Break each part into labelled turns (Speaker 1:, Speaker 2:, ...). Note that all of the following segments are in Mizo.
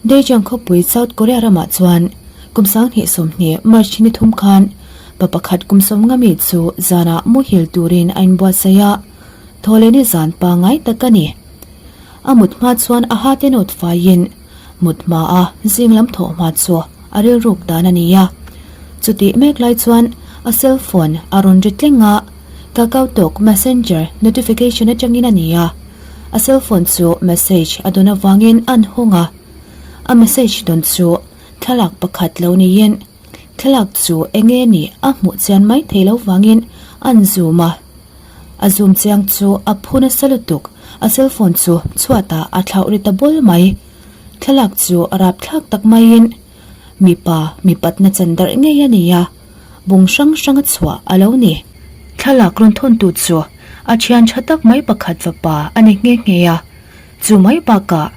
Speaker 1: Daejeon khawpui South Korea ramah chuan kum 2020 March ni thum khan pa pakhat kum 50 mi chu zanah muhil turin a inbuatsaih a, thawhlehni zan pangngai tak a ni. A mut hma chuan a hate nawt faiin mut hma a zing lam thawh hma chu a rilruk dan a ni a. Chutih mek lai chuan a cell phone a rawn ri tleng a, KakaoTalk Messenger notification atangin a ni a. A cell phone chu message a dawn avangin a anhawng a, a message dawn chu thlalak pakhat lo niin thlalak chu eng nge nih a hmuh chian mai thei lo vangin a an zoom a. A zoom chiang chu a phu nasa lutuk, a cell phone chu chhuatah a thlauh ri ta bawl mai. Thlalak chu a rapthlak tak maiin mipa mipatna chan darh ngei a ni a, bung hrang hrang a chhuah a lo ni. Thlalak rawn thawntu chu a thian tha tak mai pakhat fapa a ni nghe nghe a, chu mai bakah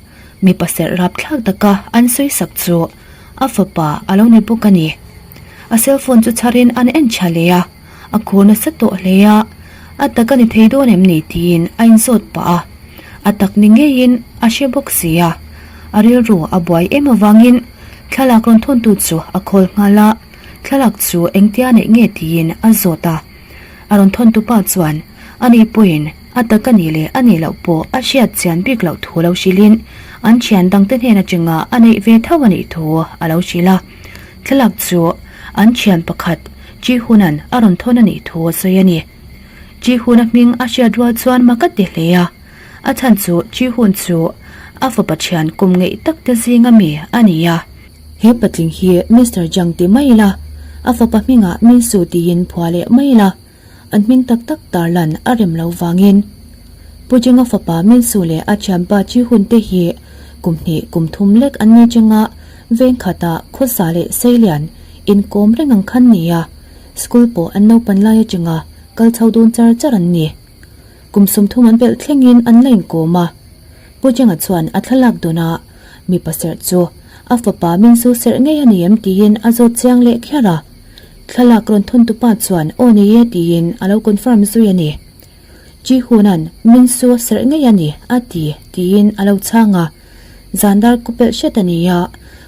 Speaker 1: mipa serh rapthlak taka an sawisak chu a fapa a lo ni bawk a ni. A cell phone chu chharin an en tha leh a. A khur nasa tawh hle a, a tak a ni thei dawn em ni tiin a inzawt pah a, a tak ni ngeiin a hre bawk si a, a rilru a buai em avangin thlalak rawn thawntu chu a khawl nghal a, thlalak chu engtia neih nge tiin a zawt a, a rawn thawntu pa chuan ani pawhin a tak a nih leh a nih loh pawh a hriat chian bik loh thu lo hrilhin an thian dangte hnen atanga a neih ve tho a nih thu a lo hrilh a, thlalak chu an thian pakhat Ji-Hoon-a'n a rawn thawn a nih thu a sawi a ni. Ji-Hoon-a hming a hriat rual chuan mak a ti hle a, a chhan chu Ji-Hoon chu a fapa thian kum ngeih tak te zinga mi a ni a. He patling hi Mister Jang ti mai ila, a fapa hmingah Min-Soo tiin phua leh mai ila, an hming tak tak tarlan a rem lo vangin. Pu Jenga fapa Min-Soo leh a thianpa Ji-Hoon te hi kum hnih kum thum lek an ni chenga veng khatah khawsa leh seilian inkawm reng ang khan ni a, school pawh an naupan lai atanga kal chho dun char char an ni. Kum 30 an pelh thlengin an la inkawm a. Pu Jenga chuan a thlalak dawn a, mipa serh chu a fapa Min-Soo serh ngei a ni em tiin a zawt chiang leh kher a. Thlalak rawn thawn tupa chuan aw nei e tiin a lo confirm zui a ni. Ji-Hoon-a'n Min-Soo serh ngei a ni a ti tiin a lo chhang a. Zan dar ku pelh hret a ni a,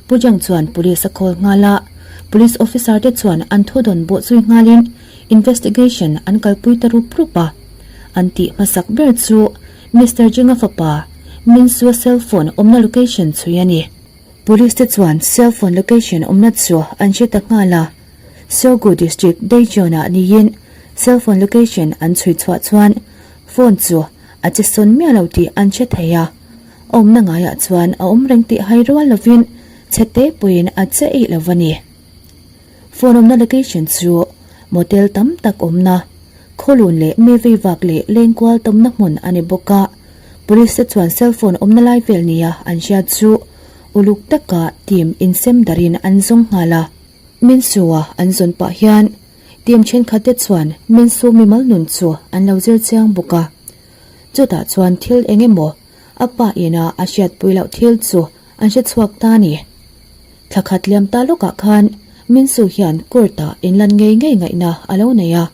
Speaker 1: Pu Jang chuan police a call nghal a. Police officer te chuan an thu dawn bawh zui nghalin investigation an kalpui ta rup rup a. An tih hmasak ber chu Mister Jenga fapa Min-Soo cell phone awmna location chhui a ni. Police te chuan cell phone location awmna chu an hre ta nghal a, Seogu District Daejeon ah niin cell phone location an chhui chhuah chuan phone chu a che sawn miah lo tih an hre thei a, awmna ngaiah chuan a awm reng tih hai rual lovin chhe te pawhin a che eih lo va ni. Phone awmna location chu motel tam tak awmna, khawlun leh mi vei vak leh lengkual tawmna hmun a ni bawk a. Police te chuan cell phone awmna lai vel nia an hriat chu uluk taka team insem darin an zawng nghal a. Minsu-a an zawn pah hian team thenkhat te chuan Minsu mimal nun chu an lo zir chiang bawk a. Chutah chuan thil eng emaw a pa ina a hriatpui loh thil chu an hre chhuak ta a ni. Thla khat liam ta lawkah khan Minsu hian court-ah inlan ngei ngei ngaihna a lo nei a.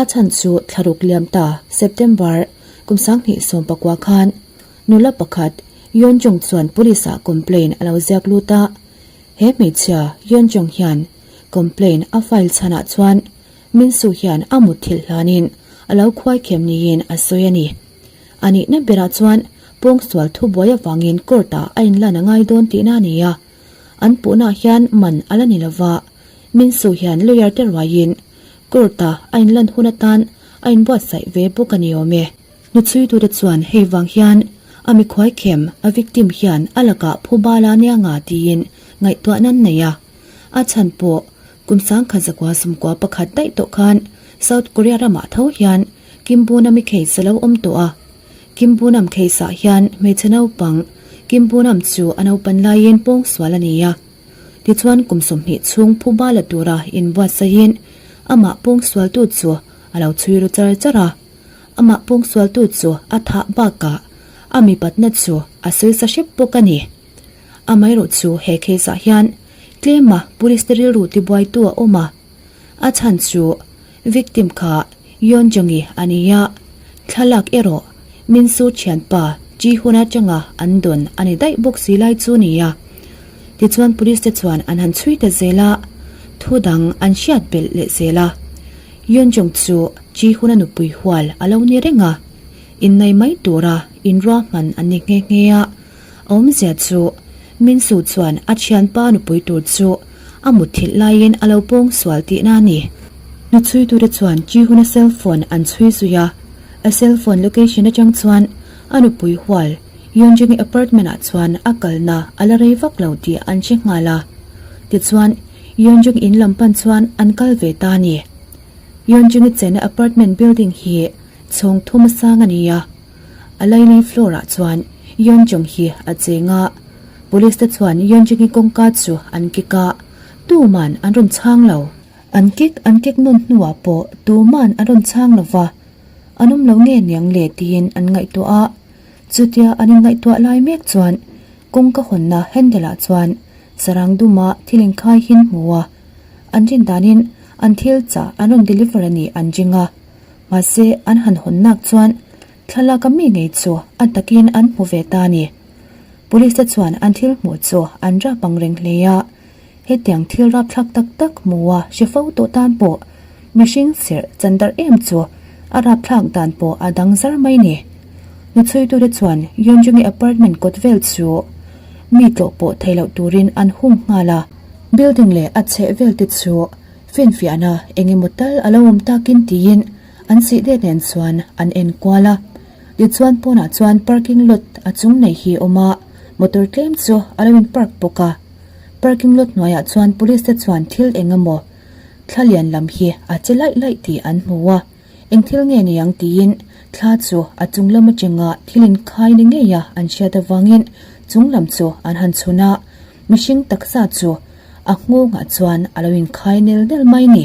Speaker 1: A chhan chu thlaruk liam ta September kum 2019 khan nula pakhat Yeon Jung chuan police ah complaint a lo ziak lut a, he hmeichhia Yeon Jung hian complaint a file chhanah chuan Min Soo hian a mutthilh hlanin a lo khuai khem niin a sawi a ni. A nihna berah chuan pawngsual thubuai avangin court ah a inlan a ngai dawn tihna a ni a, an puhnaah hian man a la ni lova, Min Soo hian lawyer te ruaiin Court-a a inlan hun atan a inbuatsaih ve bawk a ni awm e. Hnuchhuitute chuan hei vang hian a mikhuai khem, a victim hian a lakah phuba la nia nga tiin ngaihtuah nan nei a. A chhan pawh kum 1991 daih tawh khan South Korea ramah tho hian Kim Bunam-i case a lo awm tawh a. Kim Bunam case-ah hian hmeichhe naupang Kim Bunam chu a naupan laiin pawngsual a ni a. Tichuan kum 20 chhung phuba la tura inbuatsaihin amah pawngsualtu chu a lo chhui ru char char a. Amah pawngsualtu chu a thah bakah a mipatna chu a sawi sa hrep bawk a ni. Amaherawh chu he case ah hian tlema police te rilru tibuaitu a awm a. A chhan chu victim kha Yeon Jung-i a ni a, thlalak erawh Min Soo thianpa Ji Hoon atanga an dawn a ni daih bawk si lai chu ni a. Tichuan police te chuan an han chhui ta zel a, thu dang an hriat belh leh zel a. Yeonjung chu Ji Hoon-a nupui hual a lo ni reng a, innei mai tura inruahman an ni nghe nghe a. Awmzia chu Minsu chuan a thianpa nupui tur chu a mutthilh laiin a lo pawng sual tihna a ni. Hnuchhuitute chuan Ji Hoon-a cell phone an chhui zui a, a cell phone location atang chuan a nupui hual Yeonjung-i apartment ah chuan a kalna a la rei vak lo tih an hre nghal a. Tichuan, Yeonjung in lam pan chuan an kal ve ta a ni. Yeonjung-i chenna apartment building hi chhawng thum a sang a ni a. A laili floor ah chuan Yeonjung hi a cheng a. Police te chuan Yeonjung-i kawngka chu an kik a, tuman an rawn chhang lo. An kik an kik nawn hnuah pawh tuman an rawn chhang lo va, an awm lo nge niang le tiin an ngaihtuah a. Chutia an inngaihtuah lai mek chuan kawngka hawnna handle ah chuan sarang duma thil inkhai hin hmu a, an rin danin an thil chah an rawn deliver a nih an ring a. Mahse an han hawn nak chuan thlalak a mi ngei chu a takin an hmu ve ta a ni. Police te chuan an thil hmuh chu an rap ang reng hle a. Hetiang thil rapthlak tak tak hmua hre fo tawh tan pawh mihring serh chan darh em chu a rapthlak dan pawh a dang zar mai ni. Hnuchhuitute chuan Yeonjungi apartment kawt vel chu mi tlawh pawh thei loh turin an hung nghal a. Building leh a chheh vel te chu finfiahna eng emaw tal a lo awm takin tiin an sihde nen chuan an en kual a. Tichuan pawnah chuan parking lot a chung nei hi a awm a, motor tlem chu a lo in park bawk a. Parking lot hnuaiah chuan police te chuan thil eng emaw thla lian lam hi a che laih laih tih an hmu a, eng thil nge ni ang tiin thla chu a chung lam atanga thil inkhai ni ngei a an hriat avangin chung lam chu an han chhun a, mihring taksa chu a nghawngah chuan a lo inkhai nel nel mai ni.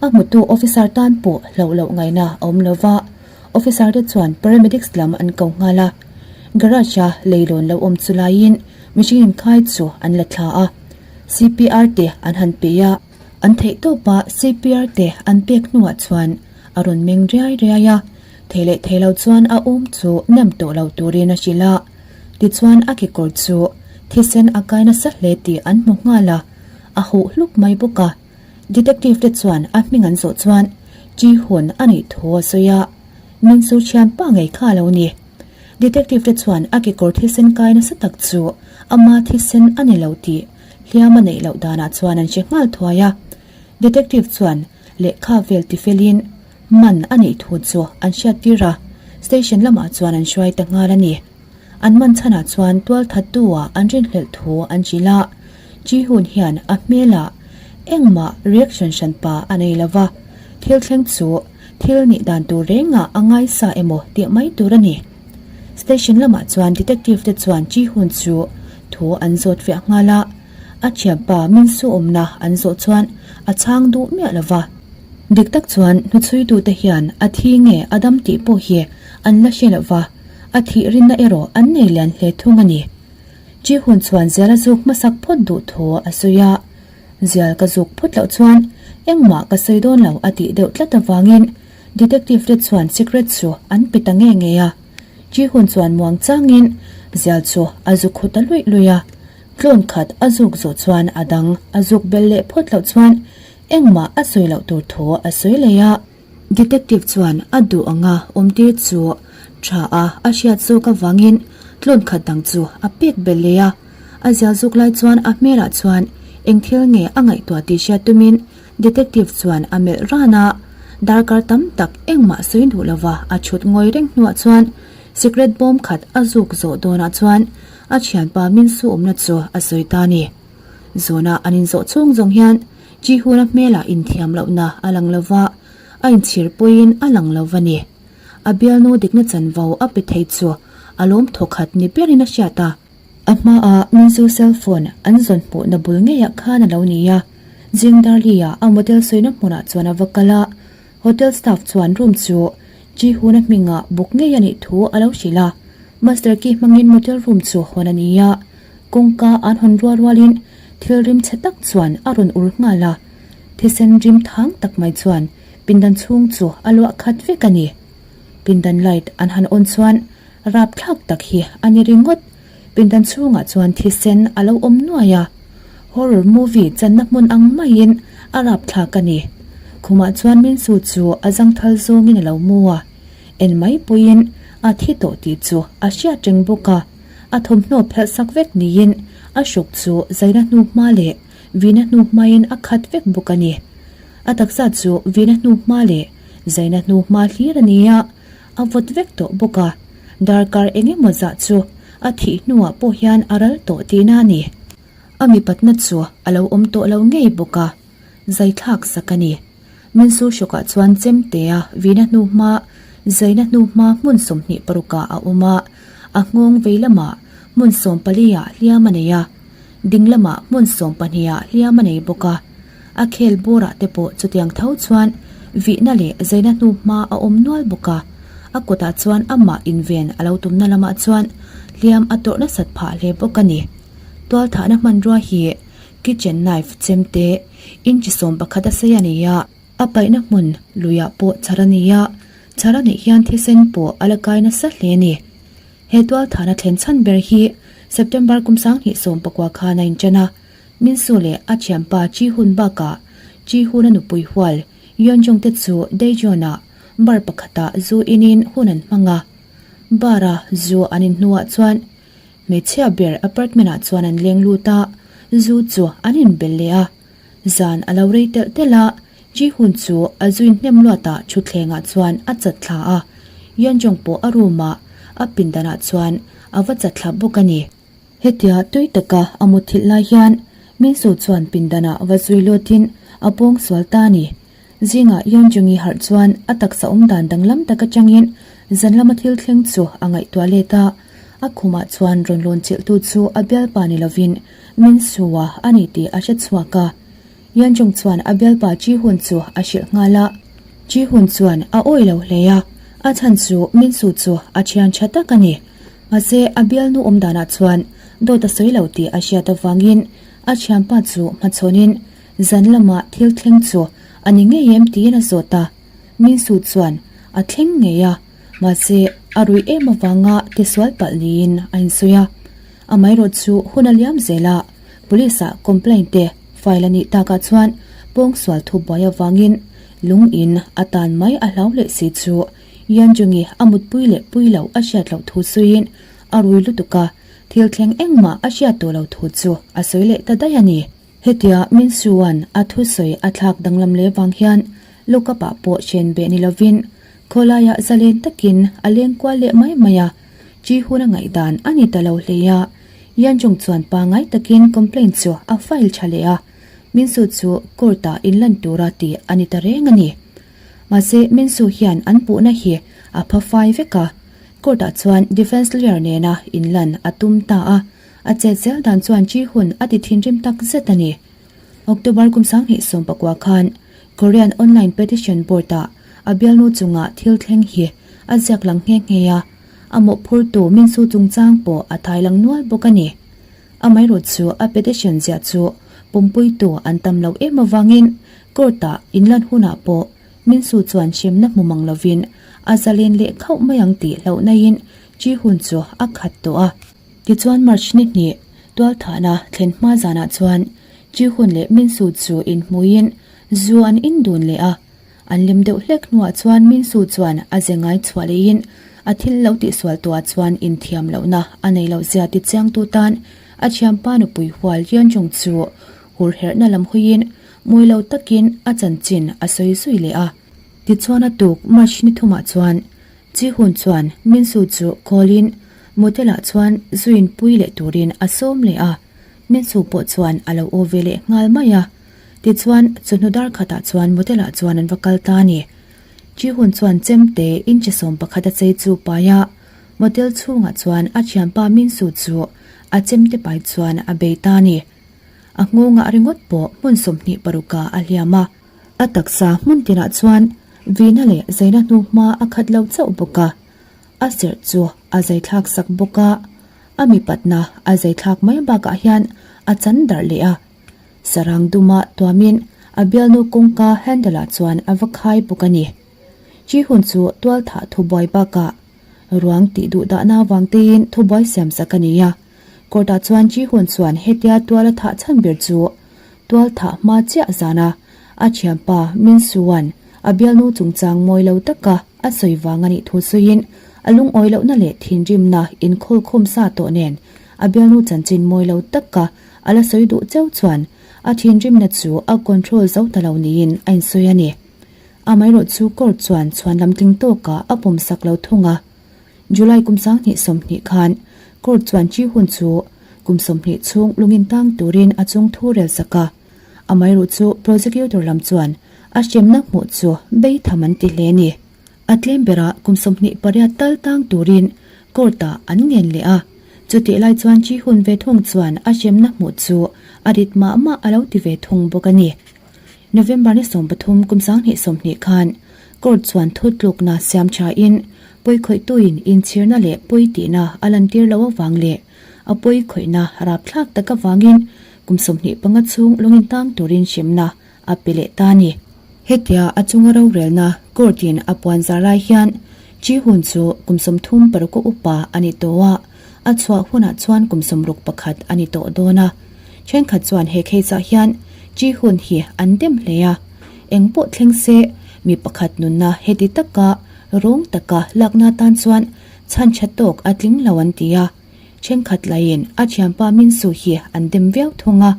Speaker 1: A hmutu officer tan pawh hlauh loh ngaihna a awm lo va, officer te chuan paramedics lam an ko nghal a, garage a leilawn lo awm chu laiin Mihring inkhai chu an la thla a, CPR te an han pe a. An theih tawp a, CPR te an pek hnuah chuan a rawn meng riai riai a, thei leh thei lo chuan a awm chu nem tawh lo turin a hrilh a. Tichuan a kekawr chu thisen a kai nasa hle tih an hmu nghal a, a huh hlup mai bawk a. Detective te chuan a hming an zawh chuan Ji Hoon a nih thu a sawi a, Min Soo thianpa ngei kha a lo ni. Detective te chuan a kekawr thisen kai nasa tak chu ama thisen a ni lo tih hliam a neih loh danah chuan an hre nghal thuai a. Detective chuan lehkha vel tifelin man a neih thu chu an hriattir a, station lamah chuan an hruai ta nghal a ni. An man chhanah chuan tualthattu ah an rinhlelh thu an hrilh a, Ji-hoon hian a hmelah engmah reaction hranpa a nei lova, thil thleng chu Thil nih dan tur rengah a ngaisa emaw tih mai tur a ni. Station lamah chuan detective te chuan Ji Hoon chu thu an zawt fiah nghal a, a thianpa Min Soo awmna an zawh chuan a chhang duh miah lo va. Dik tak chuan hnuchhuitute hian a thi nge a dam tih pawh hi an la hre lo va, a thih rinna erawh an nei lian hle thung a ni. Ji Hoon chuan zial a zuk hmasak phawt duh thu a sawi a. Zial ka zuk phawt loh chuan engmah ka sawi dawn lo a tih deuh tlat avangin detective te chuan secret chu an pe ta nge nge a. Ji Hoon chuan muang changin zial chu a zuk khu ta luih luih a. Tlawn khat a zuk zawh chuan a dang a zuk bel leh phawt loh chuan engmah a sawi loh tur thu a sawi leh a. Detective chuan a duh anga awmtir chu tha a a hriat zawk avangin tlawn khat dang chu a pek belh leh a. A zial zuk lai chuan a hmelah chuan eng thil nge a ngaihtuah tih hriat tumin detective chuan a melh ran a. Darkar tam tak engmah sawi duh lova a chhut ngawi reng hnuah chuan sikret bawm khat a zuk zawh dawnah chuan a thianpa min su awmna chu a sawi ta a ni. Zawna an inzawh chhung zawng hian Ji-hoon-a hmelah inthiam lohna a lang lova, a inchhir pawhin a lang lo va ni. A bialnu dikna chanvo a pe thei chu a lawm thawkhat ni berin a hriat a. A hmaah Minzu cell phone an zawn hmuhna bul ngeiah khan a lo ni a, Jing Darli-a a motel sawina hmunah chuan a va kal a, hotel staff chuan room chu Ji-hoon-a hmingah buk ngei a nih thu a lo hrilh a, master key hmangin motel room chu hawn a ni a, kawngka an hawn rual rualin thil rim chhe tak chuan a rawn ur nghal a, thisen rim thang tak mai chuan pindan chhung chu a luah khat vek a ni. Pindan light an han on chuan rapthlak tak hi a ni ringawt. Pindan chhungah chuan thisen a lo awm nuai a, horror movie channa hmun ang maiin a rapthlak a ni. Khumah chuan Minsu chu a zangthal zawngin a lo mu a, en mai pawhin a thi tawh tih chu a hriat reng bawk a, a thawmhnaw phelh sak vek niin a hruk chu zaina hnu hma leh vina hnu hmain a khat vek bawk a ni. A taksa chu vina hnu hma leh zaina hnu hma hlir a ni a. A vawt vek tawh bawk a, darkar eng emaw zah chu a thih hnuah pawh hian a ral tawh tihna a ni. A mipatna chu a lo awm tawh lo ngei bawk a, zaithlak sak a ni. Minsu hrawkah chuan chemtea vina hnu hma, zaina hnu hma hmun 26 ah a awm a, a nghawng vei lamah hmun 14 ah hliam a nei a. Ding lamah hmun 12 ah hliam a nei bawk a, a khel bawrah te pawh chutiang tho chuan vihna leh zaina hnu hma a awm nual bawk a, a kutah chuan amah inven a lo tumna lamah chuan hliam a tawrh nasat phah hle bawk a ni. Tualthahna hmanrua hi kitchen knife chemte inchi 11 a sei a ni a, a paihna hmun luiah pawh chhar a ni a, chhar a nih hian thisen pawh a la kai nasa hle a ni. He tualthahna thlen chhan ber hi September kum 2019 khan a inṭan a, Minsu leh a thianpa Ji Hun bakah Ji Hun-a nupui hual Yeon Jung te chu Daejeon-ah bar pakhatah zu inin hun an hmang a. Bar-a zu an in hnuah chuan hmeichhia ber apartment-ah chuan an leng lut a, zu chu an inbel leh a. Zan a lo rei telh telh a, Ji Hun chu a zuin hnem luatah thutthlengah chuan a chat thla a, Yeon Jung pawh a room-ah a pindanah chuan a va chat thla bawk a ni. Hetia tui taka a mutthilh lai hian Minsu chuan pindanah va zui lutin a pawng sual ta a ni. Zingah Yeon Jung-i harh chuan a taksa awm dan danglam tak atangin zan lama thil thleng chu a ngaihtuah let a, a khumah chuan rawn lawn chilhtu chu a bialpa ni lovin Minsu-a a ni tih a hre chhuak a. Yeon Jung chuan a bialpa Ji Hoon chu a hrilh nghal a. Ji Hoon chuan a awih lo hle a, a chhan chu Minsu chu a thian tha tak a ni. Mahse a bialnu awm danah chuan dawt a sawi lo tih a hriat avangin a thianpa chu hmachhawnin zan lama thil thleng chu a ni ngei em tiin a zawt a. Minsu chuan a thleng ngei a, mahse a ruih em avanga tisual palh niin a insawi a. Amaherawh chu hun a liam zel a, Police ah complaint te file a nih takah chuan pawngsual thubuai avangin lung in a tan mai a hlau leh si chu Yanjungi a mutpui leh pui loh a hriat loh thu sawiin a rui lutuk a, thil thleng engmah a hriat tawh lo thu chu a sawi leh ta daih a ni. Hetia Minsuan a thusawi a thlak danglam leh vang hian lockup ah pawh hren beh ni lovin khawlaiah zalen takin a leng kual leh mai mai a, Chi hun a ngaihdan a ni ta lo hle a, Yanjung chuan pangngai takin complaint chu a file tha leh a, Minsu chu court ah inlan tura tih a ni ta reng a ni. Mahse Minsu hian an puhna hi a pha fai vek a, court ah chuan defence lawyer nena inlan a tum ta a, a chet zel dan chuan Chi hun a ti thinrim tak zet a ni. October kum 2019 khan Korean online petition board ah a bialnu chunga thil thleng hi a ziak lang nghe nghe a, a mawhphurtu Minsu chungchang pawh a thai lang nual bawk a ni. Amaherawh chu a petition ziah chu pumpuitu an tam loh em avangin court ah inlan hunah pawh Minsu chuan hremna hmu mang lovin a zalen leh khauh mai ang tih hlauhnaiin Ji Hun chu a khat tawh a. Tichuan March ni hnih tualthahna thlen hma zanah chuan Ji Hun leh Minsu chu inhmuiin zu an in dun leh a. An lem deuh hlek hnuah chuan Minsu chuan a ze ngai chhuah leiin a thil lo tihsual tuah chuan inthiam lohna a nei loh zia ti chiangtu tan a thianpa nupui hual Yeonjung chu hurherhna lam hawiin mawi lo takin a chanchin a sawi zui leh a. Tichuan a tuk March ni thumah chuan Ji Hun chuan Minsu chu call-in motel-ah chuan zuin pui leh turin a sawm leh a, Minsu pawh chuan a lo aw ve leh nghal mai a. Tichuan, chawhnu dar khatah chuan motel-ah chuan an va kal ta a ni. Ji Hun chuan chemte inchi 11 a chei chu pai a, motel chhungah chuan a thianpa Minsu chu a chemte pai chuan a bei ta a ni. A nghawngah ringawt pawh hmun 26 ah a hliam a. A taksa hmun tinah chuan vihna leh zaina hnuhma a khat lo chauh bawk a, a serh chu a zaithlak sak bawk a, a mipatna a zaithlak mai bakah hian a chan darh leh a. Sarang duma tuamin a bialnu kawngka handle ah chuan a va khai bawk a ni. Chi hun chu tualthah thubuai bakah ruang tih duh dahna avang tein thubuai siam sak a ni a. Court-ah chuan Ji-hoon chuan hetia tual a thah chhan ber chu tual thah hma chiah zana a thianpa Min-soo-a'n a bialnu chungchang mawi lo taka a sawi vang a nih thu sawiin a lungawi lohna leh thinrimna inkhawlkhawm sa tawh nen a bialnu chanchin mawi lo taka a la sawi duh cheu chuan a thinrimna chu a control zo ta lo niin a insawi a ni. Amaherawh chu court chuan chhuanlam tling tawkah a pawmsak lo thung a. July kum 2020 khan court chuan Chi Hun chu kum 20 chhung lungin tang turin a chung thu rel sak a. Amaherawh chu prosecutor lam chuan a hremna hmuh chu bei tham an ti hle a ni. A tlem berah kum 28 tal tang turin court ah an ngen leh a. Chutih lai chuan Chi Hun ve thung chuan a hremna hmuh chu a rit mah mah a lo ti ve thung bawk a ni. November ni 13 kum 2020 khan court chuan thutlukna siam thain pawikhawihtuin inchhirna leh pawi tihna a lantir loh avang leh a pawikhawihna rapthlak tak avangin kum 25 chhung lungin tang turin hremna a pe leh ta a ni. Hetia a chunga rorelna court in a puan zar lai hian Chi Hun chu kum 30 paruk a upa a ni tawh a, a chhuah hunah chuan kum 61 a ni tawh dawn a. Thenkhat chuan he case ah hian Chi Hun hi an dem hle a, eng pawh thleng se mi pakhat nunna heti taka rawng taka lakna tan chuan chhan tha tawk a tling lo an ti a. Thenkhat laiin a thianpa Minsu hi an dem viau thung a,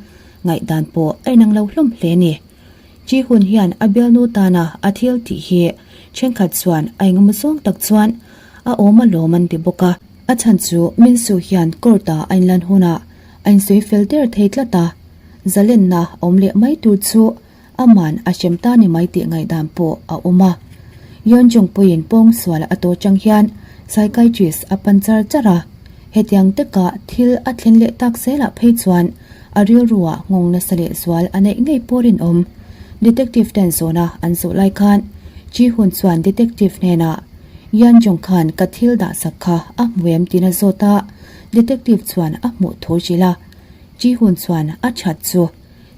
Speaker 1: ngaihdan pawh a inang lo hlawm hle a ni. Chi Hun hian a bialnu tana a thil tih hi thenkhat chuan a engemaw zawng tak chuan a awm alawm an ti bawk a. A chhan chu Minsu hian court ah a inlan hunah a insawi fel der thei tlat a, zalenna awm leh mai tur chu aman a hrem ta ni mai tih ngaihdan pawh a awm a. Yeon Jung pawhin pawng sual a tawh chang hian psychiatrist a pan char char a, hetiang taka thil a thlen leh tak zelah phei chuan a rilruah nghawng nasa leh zual a neih ngei pawh rinawm. Detective ten zawhna an zawh lai khan Ji Hoon chuan detective hnenah Yeon Jung khan ka thil dahsak kha a hmu em tiin a zawt a, detective chuan a hmuh thu hrilh a. Ji Hoon chuan a that chu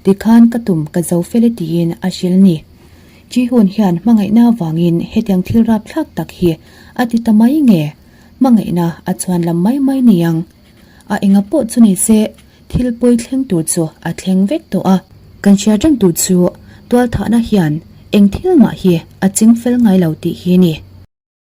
Speaker 1: Tikhan ka tum ka zo fel e tiin a hrilh ni. Ji Hoon hian hmangaihna avangin hetiang thil rapthlak tak hi a ti ta mai nge? Hmangaihna a chuan lam mai mai ni ang. A enga pawh chu ni se thil pawi thleng tur chu a thleng vek tawh a. Kan hriat reng tur chu tualthahna hian eng thil mah hi a ching fel ngai lo tih hi ni.